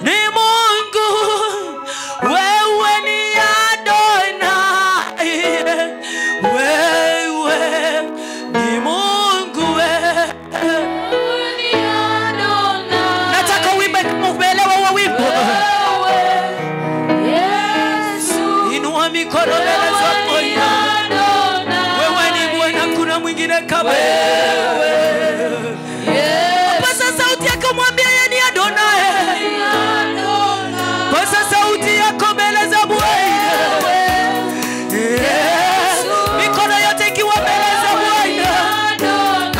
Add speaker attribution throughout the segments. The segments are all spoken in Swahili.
Speaker 1: Ni Mungu, wewe ni Adonai, wewe ni Mungu, wewe
Speaker 2: ni Adonai.
Speaker 1: Nataka uimbe kama umeelewa huo wimbo.
Speaker 2: Wewe Yesu,
Speaker 1: Inua mikono mbele za
Speaker 2: wewe ni
Speaker 1: Bwana.
Speaker 2: Adonai.
Speaker 1: Wewe ni Bwana, kuna mwingine kama wewe.
Speaker 2: Yesu,
Speaker 1: Paza sauti yako, mwambie yeye ni Adonai.
Speaker 2: ni Adonai.
Speaker 1: Paza sauti yako mbele za Bwana. Mikono yote ikiwa mbele za Bwana.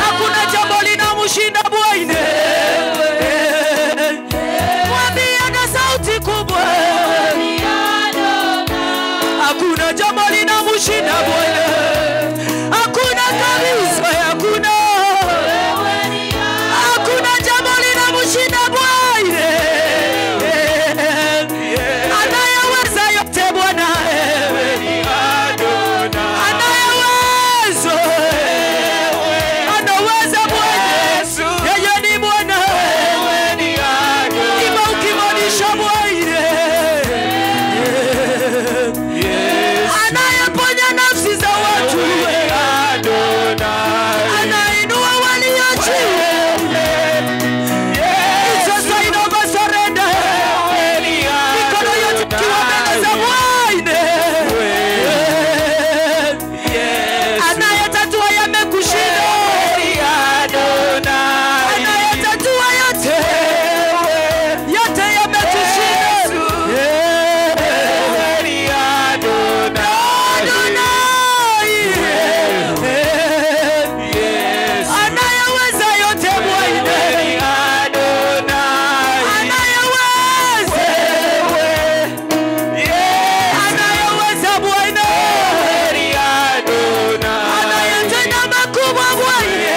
Speaker 1: Hakuna jambo linamshinda Bwana. Mwambie na sauti kubwa. Hakuna jambo linamshinda Bwana. Hakuna kabisa, hakuna. Hakuna jambo linamshinda Bwana. Anayeweza yote Bwana. Anayeweza. Anaweza Bwana. Yeye ni Bwana. Ima ukimaanisha Bwana. Anayeponya nafsi za watu. Anainua walio chini. It's a sign of a surrender. Mikono yote ikiwa mbele za Bwana. Anayetatua yamekushinda. Anayetatua yote. Yote yametushinda. Adonai. Anayeweza yote Bwana. Anayeweza. Anayeweza Bwana. Anayetenda makubwa Bwana.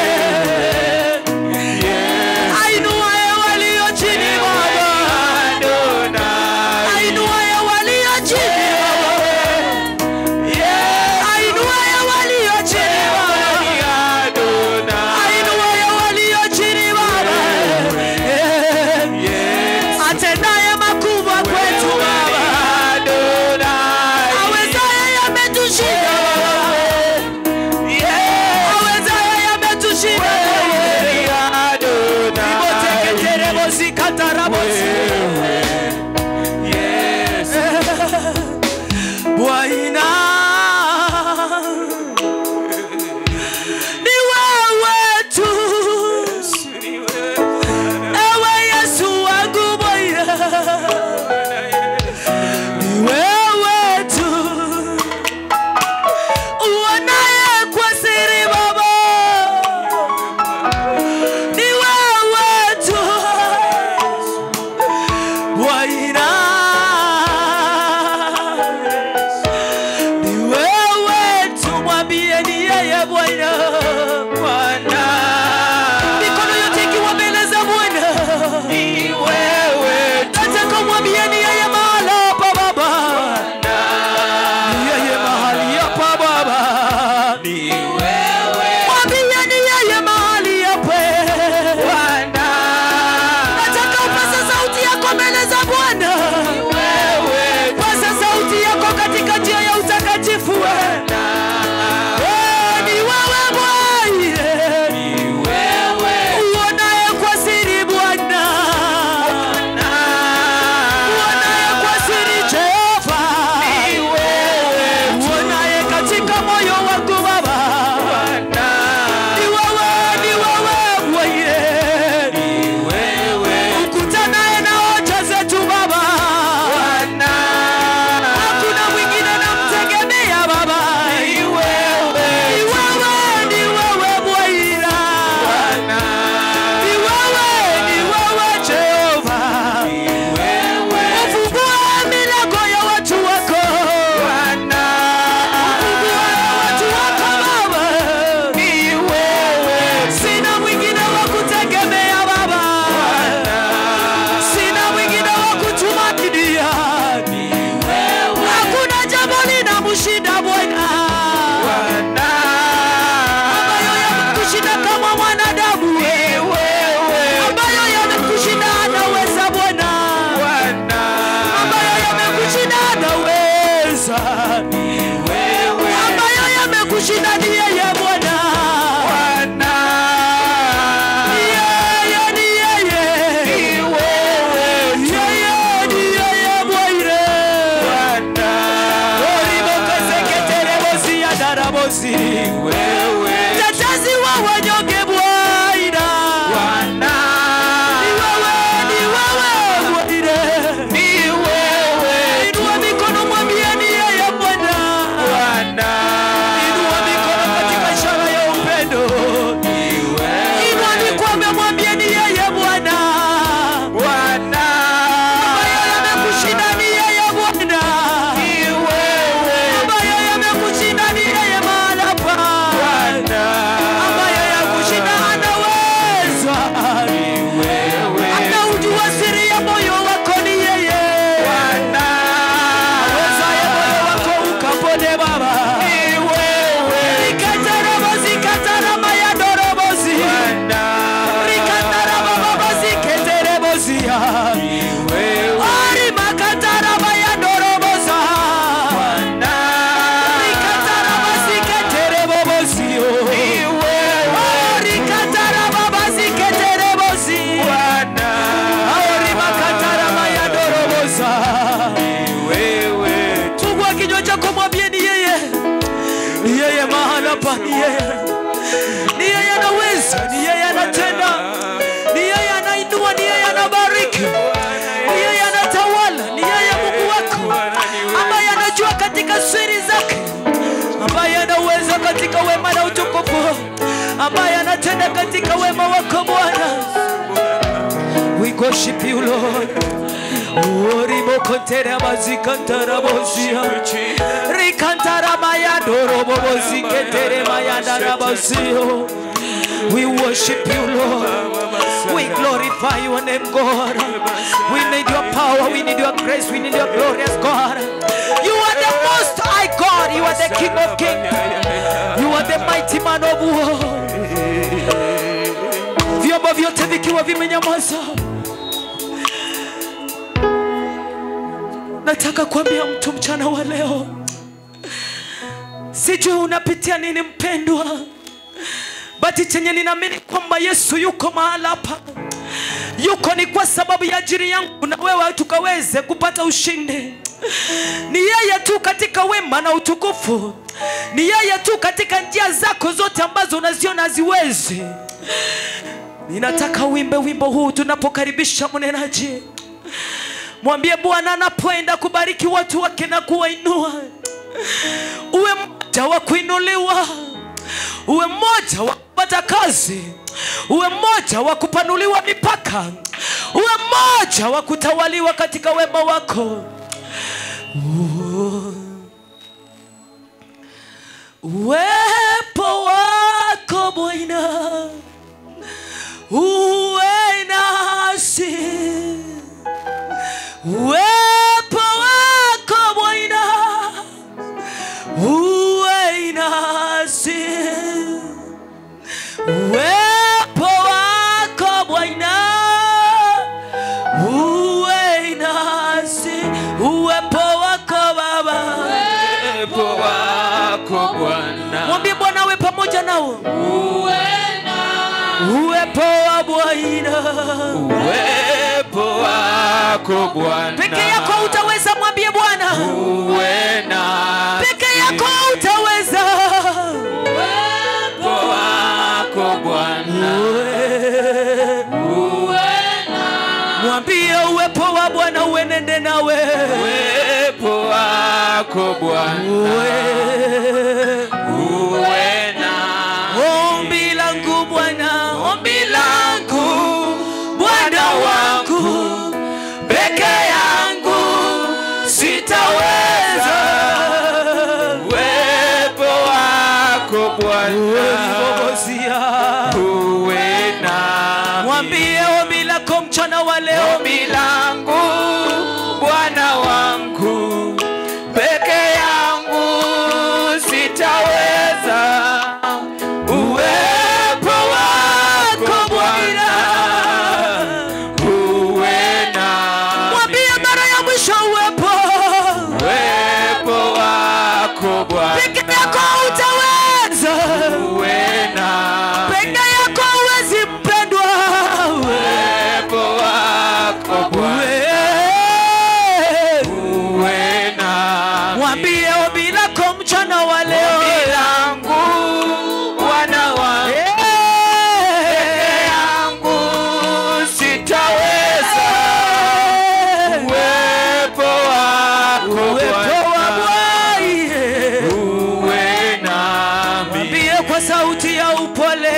Speaker 1: Ainuaye walio chini Baba. Ainuaye walio chini Baba. Ainuaye walio chini Baba. Ainuaye walio chini Baba. Atendaye makubwa kwetu Baba. Awezaye yametushinda Baba. Awezaye yametushinda. Riboteketerebosikatarabosi. Bwana ni wewe tu, ewe Yesu wangu Bwana, ni wewe tu uonaye kwa siri Baba, ni wewe tu Mpendwa, ni yeye. Ni yeye anaweza, ni yeye anatenda, ni yeye anainua, ni yeye anabariki, ni yeye anatawala, ni yeye Mungu wako ambaye anajua katika siri zake, ambaye anaweza katika wema na utukufu, ambaye anatenda katika wema wako Bwana. We worship you, Lord. We worship you, Lord. We glorify your name, God. We need your power, we need your grace, we need your glorious God. You are the most high God. You are the King of Kings. You are the mighty man of war. Vyombo vyote vikiwa vimenyamaza, nataka kuambia mtu mchana wa leo, sijui unapitia nini mpendwa, but chenye ninaamini kwamba Yesu yuko mahala hapa. Yuko ni kwa sababu ya ajili yangu na wewe tukaweze kupata ushindi. Ni yeye tu katika wema na utukufu. Ni yeye tu katika njia zako zote ambazo unaziona haziwezi. Ninataka uimbe wimbo huu tunapokaribisha mnenaji. Mwambie Bwana anapoenda kubariki watu wake na kuwainua, uwe mmoja wa kuinuliwa, uwe mmoja wa kupata kazi, uwe mmoja wa kupanuliwa mipaka, uwe mmoja wa kutawaliwa katika wema wako. Uwepo wako Bwana uwe nasi. Uwepo wako Bwana uwe nasi. Uwepo wako Bwana uwe nasi. Uwepo wako Baba,
Speaker 2: uwepo wako Bwana.
Speaker 1: Mwambie Bwana awe pamoja nao.
Speaker 2: Uwe nasi.
Speaker 1: Uwepo wa Bwana,
Speaker 2: uwepo wako Bwana.
Speaker 1: Peke yako utaweza, mwambie Bwana.
Speaker 2: Uwe nasi.
Speaker 1: Peke yako utaweza.
Speaker 2: Uwepo wako Bwana. Uwe nasi.
Speaker 1: Mwambie uwepo wa Bwana uenende nawe.
Speaker 2: Uwepo wako Bwana. Uwe nasi.
Speaker 1: Ombi langu Bwana, ombi langu Bwana wangu, peke yangu sitaweza.
Speaker 2: Uwepo wako Bwana uwe nami.
Speaker 1: Mwambie ombi lako mchana wa leo.
Speaker 2: Ombi langu Bwana wangu, peke yangu sitaweza. Uwepo wako Bwana uwe nami.
Speaker 1: Mwambie mara ya mwisho, uwepo,
Speaker 2: uwepo wako Bwana.
Speaker 1: Peke yako utaweza.
Speaker 2: Uwe nami.
Speaker 1: Peke yako huwezi mpendwa.
Speaker 2: Uwepo wako Bwana uwe nami.
Speaker 1: Mwambie ombi lako mchana wa leo.
Speaker 2: Ombi langu Bwana wangu, peke yangu sitaweza. Uwepo wako
Speaker 1: Uwepo wa
Speaker 2: Bwana
Speaker 1: Bwana.
Speaker 2: uwe nami.
Speaker 1: Mwambie kwa sauti ya upole.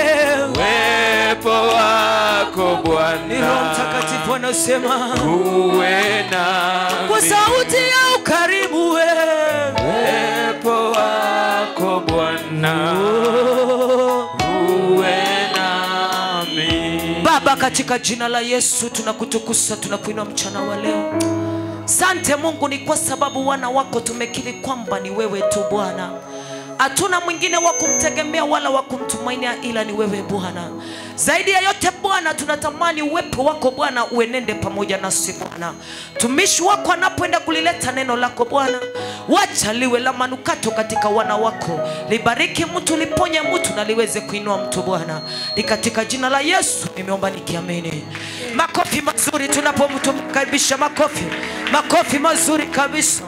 Speaker 2: Uwepo wako Bwana.
Speaker 1: Ni Roho Mtakatifu anasema.
Speaker 2: Uwe nami.
Speaker 1: Kwa sauti ya ukarimu wewe.
Speaker 2: Uwepo wako Bwana uwe nami.
Speaker 1: Baba, katika jina la Yesu tunakutukuza, tunakuinua mchana wa leo. Sante Mungu, ni kwa sababu wana wako tumekiri kwamba ni wewe tu Bwana. Hatuna mwingine wa kumtegemea wala wa kumtumainia ila ni wewe Bwana. Zaidi ya yote Bwana, tunatamani uwepo wako Bwana uenende pamoja nasi Bwana. Tumishi wako anapoenda kulileta neno lako Bwana, wacha liwe la manukato katika wana wako. Libariki mtu, liponye mtu na liweze kuinua mtu Bwana. Ni katika jina la Yesu nimeomba nikiamini. Makofi mazuri tunapomkaribisha, makofi. Makofi mazuri kabisa.